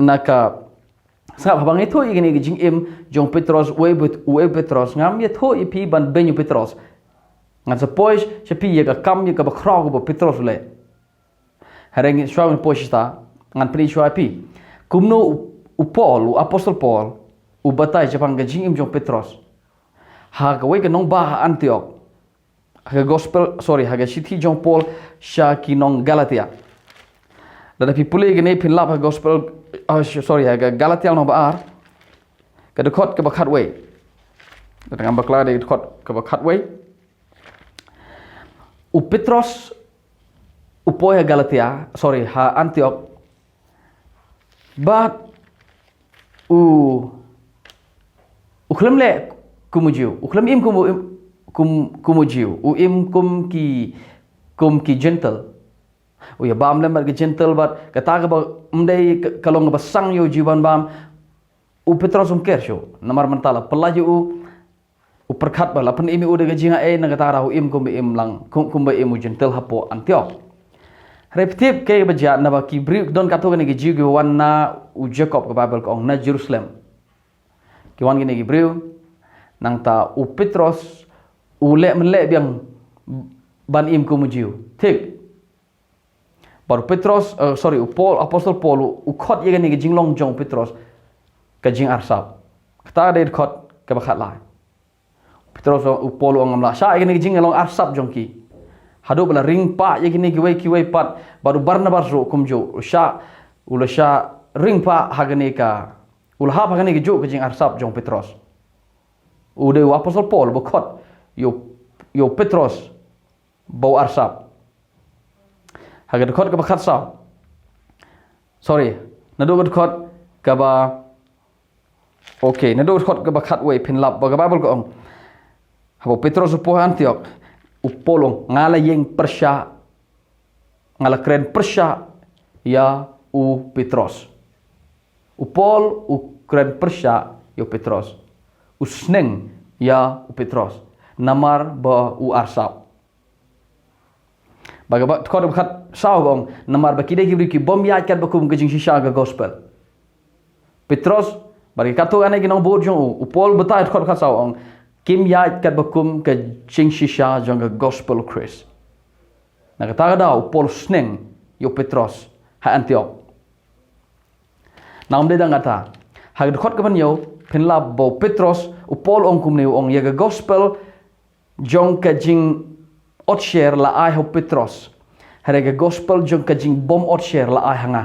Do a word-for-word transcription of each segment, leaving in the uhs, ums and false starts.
na ka, sngap, haba nga ïathuh ïa kane ka jingim jong Petros, uei Bet-, uei Petros, ngam ïathuh ïa phi ban beiñ u Petros. Ngan sa poi sha phi ïa ka kam ïa kaba khraw kaba u Petros u leh. Hynrei shuwa ban poi shata, ngan pyni shuwa ïa phi kumno u, u Paul, u apostol Paul, u batai shaphang ka jingim jong u Petros ha kawei ka nongbah ha Antiok. Ha ka gospel, sorry, ha ka shithi jong u Paul sha ki nong Galatia. Lada phi pule kane, phin lap ha ka gospel, ah, sh-, sorry, ha ka Galatia lynnong ba ar, ka dkhot kaba khatwei. Lada ngam bakla, dei ka dkhot kaba khatwei. U Petros u poi ha Galatia, sorry, ha Antiok. Bad u, u khlem leh kum u Jiw, u khlem im kum u, im, kum, kum u Jiw, u im kum ki, kum ki Jentil. U ïa bam lem bad ki Jentil, bad kata kaba ym dei ka, ka long kaba sdang ïa u Jiw ban bam. U Petros um ker shuh, namar mynta la pyllait ïa u, u pyrkhat ba la pynim ïa u da ka jingaiei, na kata ka daw u im kumba im lang, kum, kumba im u Jentil hapoh Antiok. Hynrei phi tip kaei ba jia, naba ki briew, don katto katne ki Jiw kiba wan na u Jakob, ka Baibl ka ong, na Jerusalem. Ki wan kine ki briew, nangta u Petros u leh mynleh biang ban im kum u Jiw. Thik. Bad u Petros, eh, sorry, u Paul, apostol Paul, u, u khot ïa kane ka jinglong jong u Petros ka jingarsap. Kata ka dei ka dkhot kaba khatlai. Petros, u Paul u ong, ngam lah shah ïa kane ka jinglong arsap jong ki. Haduh ba la ring pah ïa kine kiwei kiwei pat, bad u Barnabas ruh kumjuh, u shah, u la shah ring pah ha kane ka, u la hap ha kane kajuh ka jingarsap jong u Petros. U dei u apostol Paul ba khot ïa u, ïa u Petros ba u arsap. Ha ka dkhot kaba khatsaw. Sorry, naduh ka dkhot kaba, okay, naduh ka dkhot kaba khatwei, phin lap ba ka Baibl ka ong, haba u Petros u poi ha Antiok, u Paul u ong, nga la ïeng pyrshah, nga la kren pyrshah ïa u Petros. U Paul u kren pyrshah ïa u Petros. U sneng ïa u Petros namar ba u arsap. Ba ka, ba, dkhot kaba khatsaw ka ong, namar ba ki dei ki briew ki bym ïaid katba kum ka jingshisha ka gospel. Petros bad ki katto katne ki nongbud jong u, u Paul batai, dkhot khatsaw ka ong, kim ïaid katba kum ka jingshisha jong ka gospel u Khrist. Na kata ka daw u Paul u sneng ïa u Petros ha Antiok. Nangta ym dei tang kata. Ha ka dkhot kaba hynñiew, phin lap ba u Petros, u Paul u ong kumne, u ong, ïa ka gospel jong ka jingotsher la ai ha u Petros, hynrei ka gospel jong ka jingbym otsher la ai ha nga.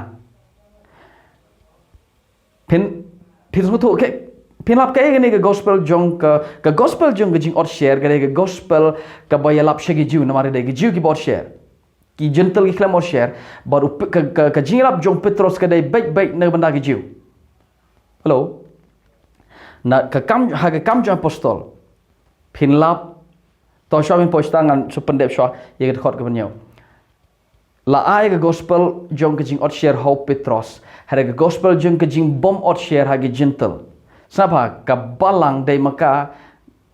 Phin, phin sngewthuh, okay? Phin lap kaei kane ka gospel jong ka, ka gospel jong ka jingotsher ka dei ka gospel kaba ïalap sha ki Jiw, namar ka dei ki Jiw kiba otsher. Ki Jentil ki khlem otsher, bad u Pe-, ka, ka, ka jingïalap jong u Petros ka dei beit beit na ka bynta ki Jiw. Hello? Na ka kam, ha ka Kam jong ki Apostol, phin lap, to shuwa phin poi shata, ngan sa pyndep shuwa ïa ka dkhot kaba hynñiew. La ai ka gospel jong ka jingotsher ha u Petros, hynrei ka gospel jong ka jingbym otsher ha ki Jentil. Sngap bha, ka balang dei ma ka,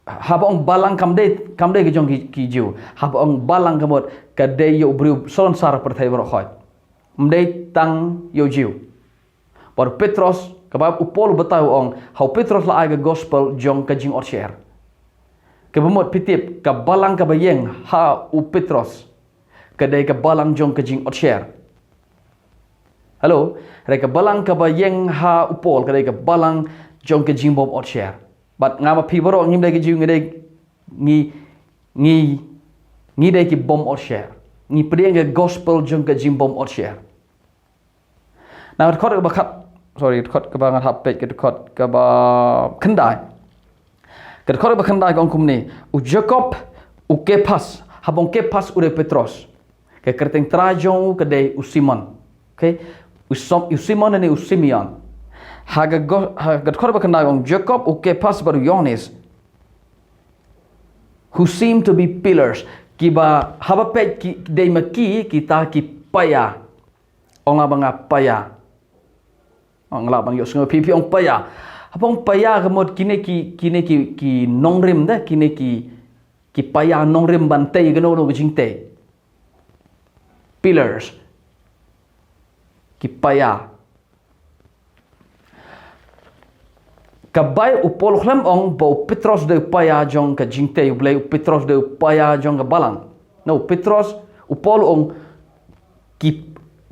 haba ong balang kam dei, kam dei ka jong ki, ki Jiw. Haba ong balang ka mut ka dei ïa u briew salonsar pyrthei baroh khoit. Ym dei tang ïa u Jiw. Bad u Petros, kaba u Paul u batai, u ong, ha u Petros la ai ka gospel jong ka jingotsher. Kaba mut phi tip, ka balang kaba ïeng ha u Petros ka dei ka balang jong ka jingotsher. Hello, hynrei ka balang kaba ïeng ha u Paul ka dei ka balang jong ka jingbym otsher. Bad nga bad phi baroh ngim dei ki Jiw, ngi dei, ngi, ngi, ngi dei ki bym otsher. Ngi pdiang ka gospel jong ka jingbym otsher. Na ka dkhot kaba khat, sorry, dkhot kaba, ngan hap peit ka dkhot kaba khyndai. Ka dkhot kaba khyndai ka ong kumne, u Jakob, u Kephas, haba ong Kephas u dei Petros. Ka kyrteng trai jong u ka dei u Simon. Okay? U Som-, u Simon ne u Simeon. Ha ka go-, ha ka dkhot kaba khyndai ka ong Jakob, u Kephas bad u Ïohannes, who seem to be pillars. Kiba haba peit ki, dei ma ki, kita ki paia. Ong la ba nga paia. Ong la ba nga ïohsngew phi, phi ong paia. Haba ong paia ka mut kine ki, kine ki, ki nongrim de, kine ki, ki paia nongrim ban tei kano kano ka jingtei. Pillars. Ki paia. Ka Baibl, u Paul u khlem ong ba u Petros u dei u paia jong ka jingtei U Blei, u Petros u dei u paia jong ka balang. No, u Petros, u Paul u ong ki,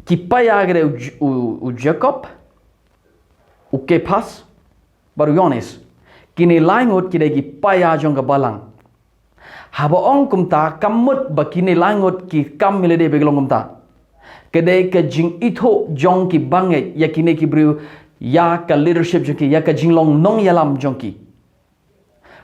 ki paia ki dei u, J- u, u Jakob, u Kephas, bad u Ïoannis. Kine lai ngut ki dei ki paia jong ka balang. Haba ong kumta, kam mut ba kine lai ngut ki kam ïa lade ba ki long kumta. Ka dei ka jingithuh jong ki bangeit ïa kine ki briew, ïa ka leadership jong ki, ïa ka jinglong nongïalam jong ki.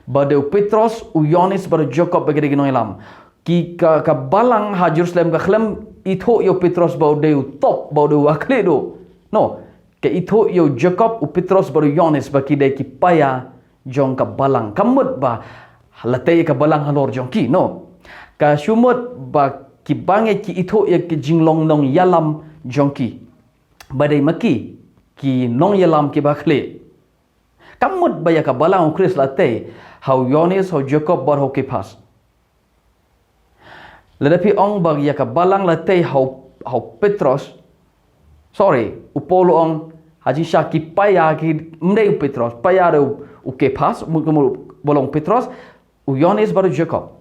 Ba dei u Petros, u Ïoannis bad u Jakob ba ki dei ki nongïalam. Ki ka, ka balang ha Jerusalem ka khlem ithuh ïa u Petros ba u dei u top, ba u dei u akhlieh duh. No, ka ithuh ïa u Jakob, u Petros bad u Ïoannis ba ki dei ki paia jong ka balang. Kam mut ba la tei ka balang halor jong ki, no. Ka shu mut ba ki bangeit ki ithuh ïa ki jinglong nongïalam jong ki. Ba dei ma ki, ki nongïalam kiba khlieh. Kam mut ba ïa ka balang u Khrist la tei ha u Ïoannis, ha u Jakob bad ha u Kephas. Lada phi ong ba ïa ka balang la tei ha u, ha u Petros. Sorry, u Paul u ong ha jingshisha ki paia ki ym dei u Petros, paia dei u, u Kephas, mut kumno ba long u Petros, u Ïoannis bad u Jakob.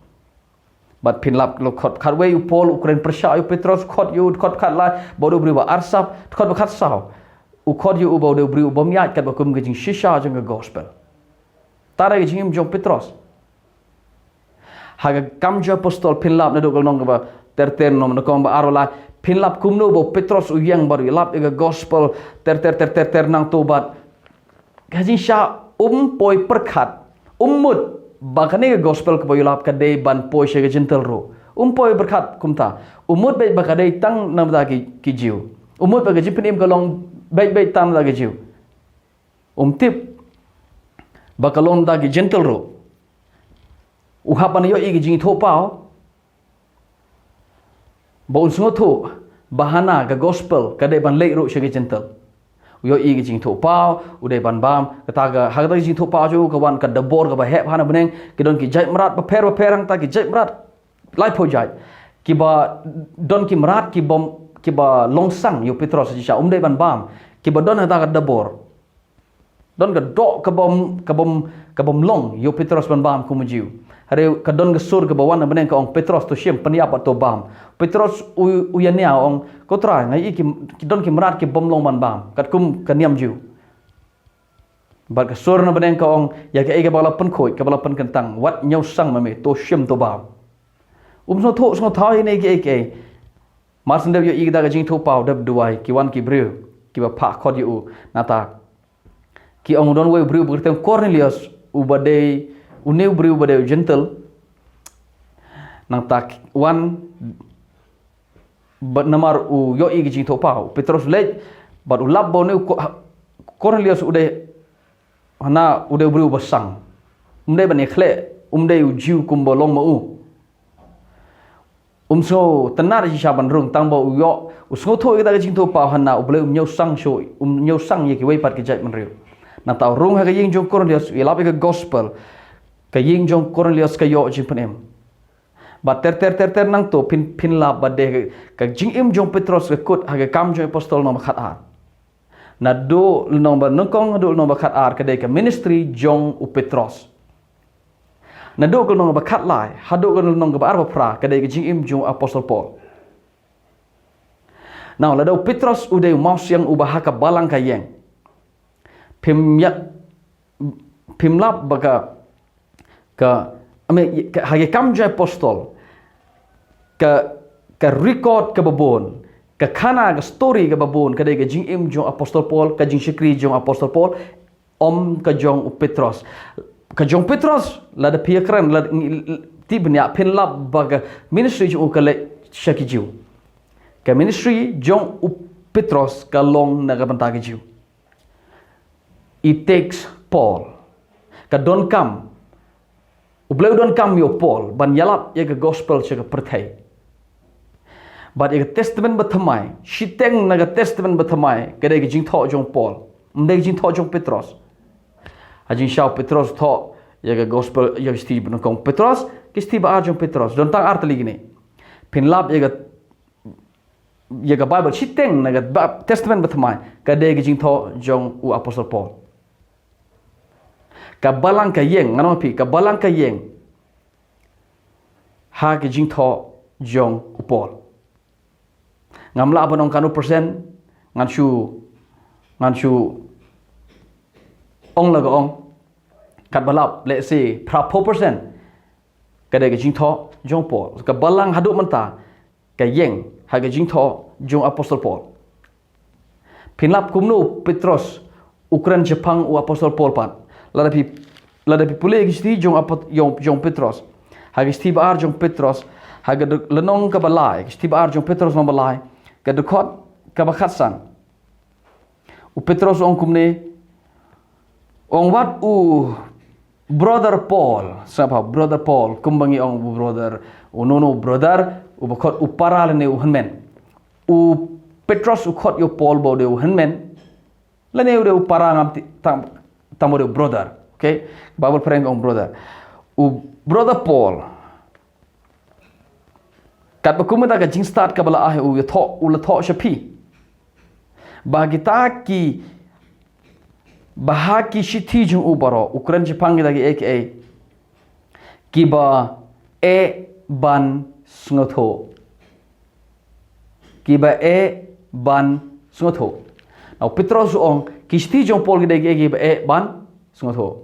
Bad phin lap lo khot khatwei u Paul u kren pyrshah ïa u Petros, khot ïa u, khot khatlai ba u dei u briew ba arsap, khot ba khatsaw u khot ïa u ba u dei u briew bym ïaid katba kum ka jingshisha jong ka gospel. Tara ka jingim jong Petros. Ha ka Kam jong Apostol phin lap naduh ka lynnong kaba ter ter, nyngkong ba ar, ba lai, phin lap kumno ba u Petros u ïeng bad u ïalap ïa ka gospel ter ter ter ter ter nangto bad ka jingshisha um poi pyrkhat, um mut ba kane ka gospel kaba u ïalap ka dei ban poi sha ki Jentil ruh. Um poi pyrkhat kumta. U mut beit ba ka dei tang na bynta ki, ki Jiw. U mut ba ka jingpynim ka long beit beit tang na bynta ki Jiw. Um tip ba ka long na bynta ki Jentil ruh. U hap ban ïohi ka jingithuhpaw ba un sngewthuh ba hana ka gospel ka dei ban leit ruh sha ki Jentil. U ïohi ka jingithuhpaw, u dei ban bam, kata ka, ha kata ka jingithuhpaw jong u ka wan ka dabor kaba heh ha bneng, ki don ki jait mrad bapher bapher, hangta ki jait mrad laiphew jait. Kiba don ki mrad ki bym, kiba long sang ïa u Petros, shisha um dei ban bam, kiba don hangta ka dabor. Don ka doh ka bym, ka bym, ka bym long ïa u Petros ban bam kum u Jiw. Hynrei ka don ka sur kaba wan na bneng ka ong, Petros, to shim, pynïap bad to bam. Petros u, u ïania, u ong, ko Trai, nga ïohi ki, ki don ki mrad ki bym long ban bam katkum ka niam Jiw. Bad ka sur na bneng ka ong, ïa kaei kaba la pynkhuid, kaba la pynkyntang, wat ñiew sang ma me, to shim to bam. Um sngewthuh sngewthaw ïa kine kiei kiei. Mar syn dep ïohi kata ka jingithuhpaw, dep duwai, ki wan ki briew kiba phah khot ïa u. Nangta ki ong, don uwei u briew ba kyrteng Kornelios, uba dei une u briew uba dei u Jentil. Nangta ki wan bad namar u ïohi ka jingithuhpaw, u Petros u leit bad u lap ba une u Ko-, Kornelios u dei, hana, u dei u briew ba sang. Um dei ban ïakhleh, um dei u Jiw kumba long ma u. Um sngewtynnad shisha ban rung, tang ba u ïoh, u sngewthuh ïa kata ka jingithuhpaw, hana, U Blei um ñiew sang shuh, um ñiew sang ïa kiwei pat ki jaitbynriew. Nangta u rung ha ka ïing jong Kornelios, u ïalap ïa ka gospel. Ka ïing jong Kornelios ka ïoh jingpynim. Bad ter ter ter ter nangto phin, phin lap ba dei ka, ka jingim jong u Petros ka kut ha ka Kam jong u Apostol lynnong ba khatar. Naduh lynnong ba nyngkong haduh lynnong ba khatar ka dei ka ministry jong u Petros. Naduh ka lynnong ba khatlai haduh ka lynnong ba arphew phra ka dei ka jingim jong u Apostol Paul. Now, lada u Petros u dei u mawsiang uba ha ka balang ka ïeng, phim ïa, phim lap ba ka, ka, I mean, ka, ha ka Kam jong u Apostol, ka, ka record kaba bun, ka khana, ka story kaba bun ka dei ka jingim jong u Apostol Paul, ka jingshakri jong u Apostol Paul, ym ka jong u Petros. Ka jong u Petros, lada phi ïakren, lada ngi, ti bniah phin lap ba ka ministry jong u ka leit sha ki Jiw. Ka ministry jong u Petros ka long na ka bynta ki Jiw. It takes Paul. Ka donkam, U Blei u donkam ïa u Paul ban ïalap ïa ka gospel sha ka pyrthei. Bad ïa ka Testament Bathymmai, shiteng na ka Testament Bathymmai ka dei ka jingthoh jong u Paul, ym dei ka jingthoh jong u Petros. Ha jingshisha u Petros u thoh ïa ka gospel, ïa ka shithi banyngkong Petros, ka shithi ba ar jong u Petros, don tang ar tylli kine. Phin lap ïa ka, ïa ka Baibl shiteng na ka Ba-, Testament Bathymmai ka dei ka jingthoh jong u Apostol Paul. Ka balang ka ïeng, ngan ong phi, ka balang ka ïeng ha ka jingthoh jong u Paul. Ngam lah ban ong kano percent, ngan shu, ngan shu ong la ka ong, katba lah, let's say, phra phew percent ka dei ka jingthoh jong u Paul. Ka balang haduh mynta ka ïeng ha ka jingthoh jong u Apostol Paul. Phin lap kumno u Petros u kren shaphang u Apostol Paul pat. Lada phi, lada phi pule ki shithi jong apo-, jong, jong Petros. Ha ki shithi ba ar jong Petros. Ha ka duk-, lynnong kaba lai. Ki shithi ba ar jong Petros lynnong ba lai. Ka dkhot kaba khatsan. U Petros u ong kumne. U ong wat u brother Paul. Sngap ha, brother Paul. Kumba ngi ong u brother. U no no brother. U ba khot u para lane u hynmen. U Petros u khot ïa u Paul ba u dei u hynmen. Lane u dei u para ngam ti-, tang, tang ba u dei u brother. Okay? Bible phareng ka ong brother. U brother Paul. Katba kum mynta ka jingstad kaba la ai u ïathoh, u la thoh sha phi. Ba kita ki, ba ha ki shithi jong u baroh, u kren shaphang kita ki ei ki ei. Kiba eh ban sngewthuh. Kiba eh ban sngewthuh. Now, Petros u ong, ki shithi jong Paul ki dei ki, kiba eh ban sngewthuh.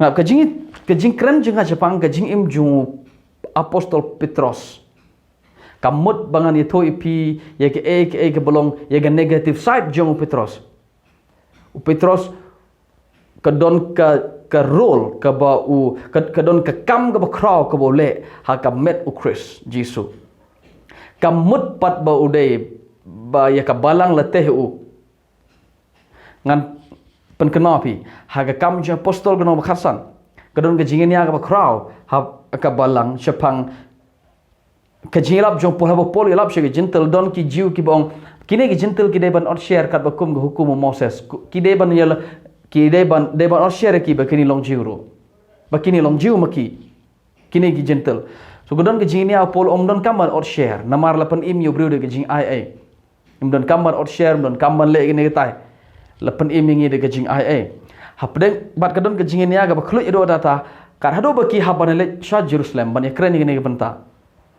Ngap ka jing, ka jingkren jong nga shaphang ka jingim jong u Apostol Petros. Ka mut ba ngan ïathuh ïa phi, ïa ka eh, ka eh, kaba long, ïa ka negative side jong u Petros. U Petros, ka don ka, ka role, kaba u, ka, ka don ka kam kaba khraw, kaba u leh, ha ka met u Khrist, Jisu. Ka mut pat ba u dei, ba ïa ka balang la teh u. Ngan pynkynmaw phi, ha ka Kam jong Apostol ka lynnong ba khatsan. Ka don ka jingïania kaba khraw, ha ka balang, shaphang ka jingïalap jong Paul haba Paul ïalap sha ki Jentil don ki Jiw kiba ong. Kine ki Jentil ki dei ban ot sher katba kum ka hukum u Moses. Ku-, ki dei ban ïal-, ki dei ban, dei ban ot sher ki ba kine long Jiw ruh. Ba kine long Jiw ma ki. Kine ki Jentil. So ka don ka jingïania Paul ong ym don kam ban ot sher. Namar la pynim ïa u briew da ka jingai ei. Ym don kam ban ot sher, ym don kam ban leh kine kitai. La pynim ïa ngi da ka jingai ei. Hapdeng bad ka don ka jingïania kaba khluit haduh katta. Kat haduh ba ki hap ban leit sha Jerusalem ban ïakren ïa kine ki bynta.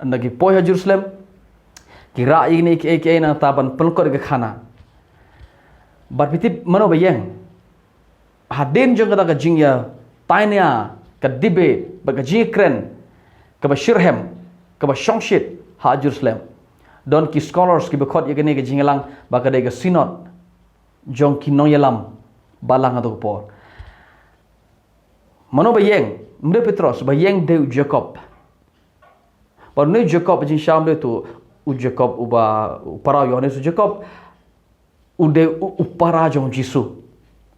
Ynda ki poi ha Jerusalem, ki rah ïa kine ki ei ki ei nangta ban pynlyngkot ïa ka khana. Bad phi tip mano ba ïeng. Hadien jong kata ka jingïatainia, ka debate, bad ka jingïakren, kaba shitrhem, kaba shongshit ha Jerusalem. Don ki scholars kiba khot ïa kane ka jingïalang ba ka dei ka synod jong ki nongïalam balang ha kato ka por. Mano ba ïeng, ym dei u Petros, ba ïeng dei u Jakob. Bad une u Jakob, jingshisha ym dei uto u Jakob uba, u para u Ïohannes, u Jakob u dei u, u para jong u Jisu.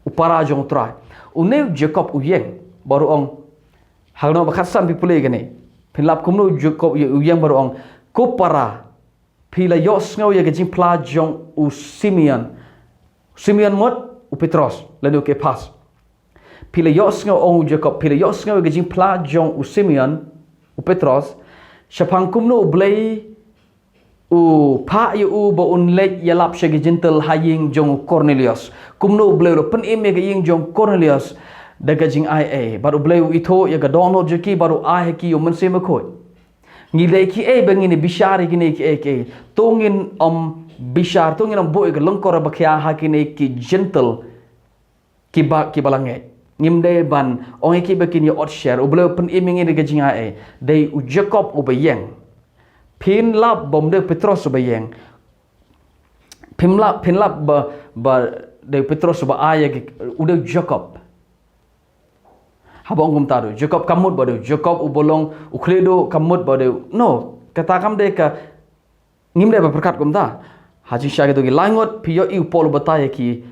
U para jong u Trai. Une u Jakob u ïeng, bad u ong, ha ka lynnong ba khatsan phi pule ïa kane. Phin lap kumno u Jakob u ïeng bad u ong, ko para, phi la ïohsngew ïa ka jingphla jong u Simeon. Simeon mut u Petros, lane u Kephas. Phi la ïohsngew, ong u Jakob, phi la ïohsngew ïa ka jingphla jong u Simeon, u Petros, shaphang kumno U Blei u phah ïa u ba un leit ïalap sha ki Jentil ha ïing jong u Kornelios. Kumno U Blei u la pynim ïa ka ïing jong u Kornelios da ka jingai ei. Bad U Blei u ithuh ïa ka dohnud jong ki bad u ai ha ki ïa u Mynsiem Bakhuid. Ngi dei kiei ba ngin ïa bishar ïa kine kiei kiei. To ngin ym bishar, to ngin ym buh ïa ka lyngkor bakhia ha kine ki Jentil. Kiba, kiba la ngeit. Ngim dei ban ong ïa ki ba kin ïa ot sher, U Blei u pynim ïa ngi da ka jingai ei. Dei u Jakob uba ïeng. Phin lap ba ym dei u Petros uba ïeng. Phin lap, phin lap ba, ba dei u Petros uba ai ïa ki, u dei u Jakob. Haba ong kumta, dei u Jakob, kam mut ba dei u Jakob uba long u khlieh duh, kam mut ba dei u, no, kata kam dei ka, ngim dei ban pyrkhat kumta. Ha jingshisha kito ki lai ngut phi ïohi u Paul u batai ïa ki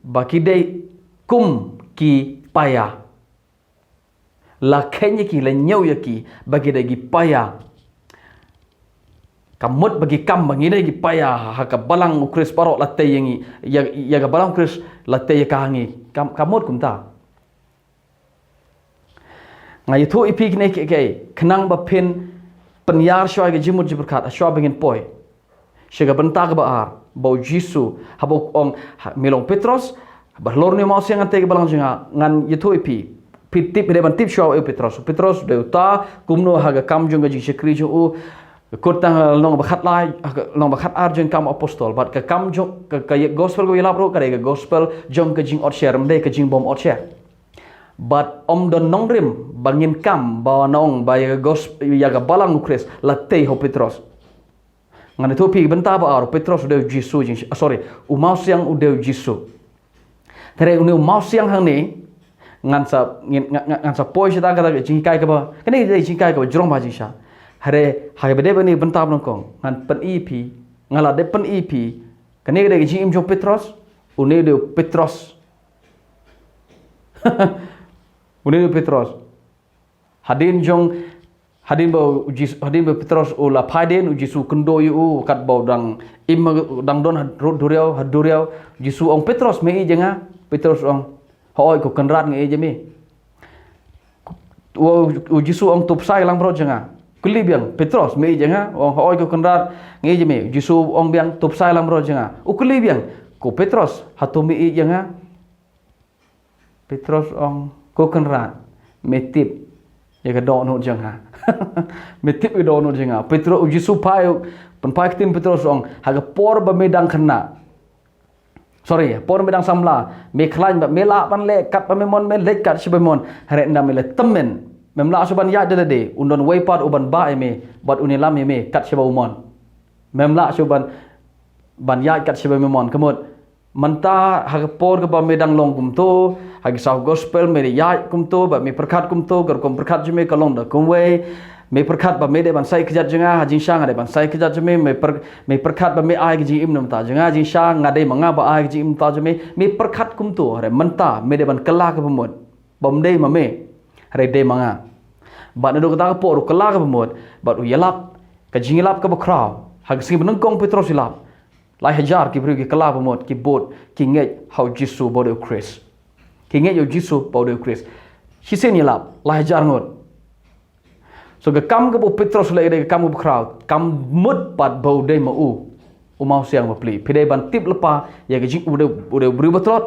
ba ki dei kum ki paia. La kheiñ ïa ki, la ñiew ïa ki ba ki dei ki paia. Kam mut ba ki kam ba ngi dei ki paia ha ka balang u Khrist, baroh la tei ïa ngi, ïa, ïa ka balang u Khrist la tei ïa ka ha ngi. Kam, kam mut kumta. Nga ïathuh ïa phi kine kiei kiei, khnang ba phin pynïar shuwa ïa ka jingmut jingpyrkhat, shuwa ba ngin poi sha ka bynta kaba ar, ba u Jisu, haba u ong, ha, me long Petros, Ba halor une u mawsiang hangtei ka balang jong nga, ngan ïathuh ïa phi. Phi tip, phi dei ban tip shuwa ïa u Petros. U Petros u dei uta, kumno ha ka kam jong ka jingshakri jong u, kut tang ha ka lynnong ba khatlai, ha ka lynnong ba khatar jong Kam Apostol. Bad ka kam jong, ka, ka gospel kaba u ïalap ruh, ka dei ka gospel jong ka jingotshare, ym dei ka jingbym otshare. Bad ym don nongrim ba ngin kam, ba ong ba ïa ka gos-, ïa ka balang u Khrist la tei ha u Petros. Ngan ïathuh ïa phi bynta ba ar, u Petros u dei u Jisu jing, ah, sorry, u mawsiang u dei u Jisu. Te hynrei une u mawsiang hangne, ngan sa, ngin, nga-, nga-, ngan sa poi sha kata ka jinghikai kaba, kane ka dei jinghikai kaba jrong bha jingshisha. Hynrei, ha kaba dei ba une bynta ba nyngkong, ngan pyni ïa phi, nga la dep pyni ïa phi, kane ka dei ka jingim jong u Petros, une u dei u Petros. Une u dei u Petros. Hadien jong, hadien ba u Jis-, hadien ba u Petros u la phai dien, u Jisu u kynduh ïa u, katba u dang im, dang don ha rud duriaw, ha duriaw. U Jisu u ong, "Petros, me ïeit ïa nga?" Petros u ong, "Hooid ko Kynrad, nga ïeit ïa me." U, u Jisu u ong, "To bsa ïa ka langbrot jong nga." Kylli biang, "Petros, me ïeit ïa nga?" U ong, "Hooid ko Kynrad, nga ïeit ïa me." U Jisu u ong biang, "To bsa ïa ka langbrot jong nga." U kylli biang, "Ko Petros, hato me ïeit ïa nga?" Petros u ong, "Ko Kynrad, me tip ïa ka dohnud jong nga." Me tip ïa ka dohnud jong nga. Petros, u Jisu phai, pynphai ktien Petros u ong, "Ha ka por ba me dang khynnah, sorry, por me dang samla, me khlaiñ bad me lah ban leh kat ba me mon, me leit kat shaba me mon. Hynrei ynda me la tymmen, mem lah shuh ban ïaid da lade, un don uwei pat uban bah ïa me, bad un ïalam ïa me kat shaba u mon. Mem lah shuh ban, ban ïaid kat shaba me mon." Ka mut, mynta ha ka por kaba me dang long kumto, ha ki saw gospel me ïaid kumto, bad me pyrkhat kumto, ka rukom pyrkhat jong me ka long da kumwei. Me pyrkhat ba me dei ban sa ïa ka kjat jong nga, ha jingshisha nga dei ban sa ïa ka kjat jong me, me pyr-, me pyrkhat ba me ai ka jingim na ka bynta jong nga, ha jingshisha nga dei ma nga ba ai ka jingim na ka bynta jong me, me pyrkhat kumto, hynrei mynta me dei ban kylla kaba mut ba ym dei ma me, hynrei dei ma nga. Bad naduh kata ka por u kylla kaba mut, bad u ïalap ka jingïalap kaba khraw. Ha ka sngi ba nyngkong u Petros u ïalap, lai hajar ki briew ki kylla ba mut, ki bud, ki ngeit ha u Jisu ba u dei u Khrist. Ki ngeit ha u Jisu ba u dei u Khrist. Shisien ïalap, lai hajar ngut. So ka kam kaba u Petros u leh ka dei ka kam kaba khraw, kam mut pat ba u dei ma u, u mawsiang bapli. Phi dei ban tip lypa ïa ka jing, u dei, u dei u briew ba tlot.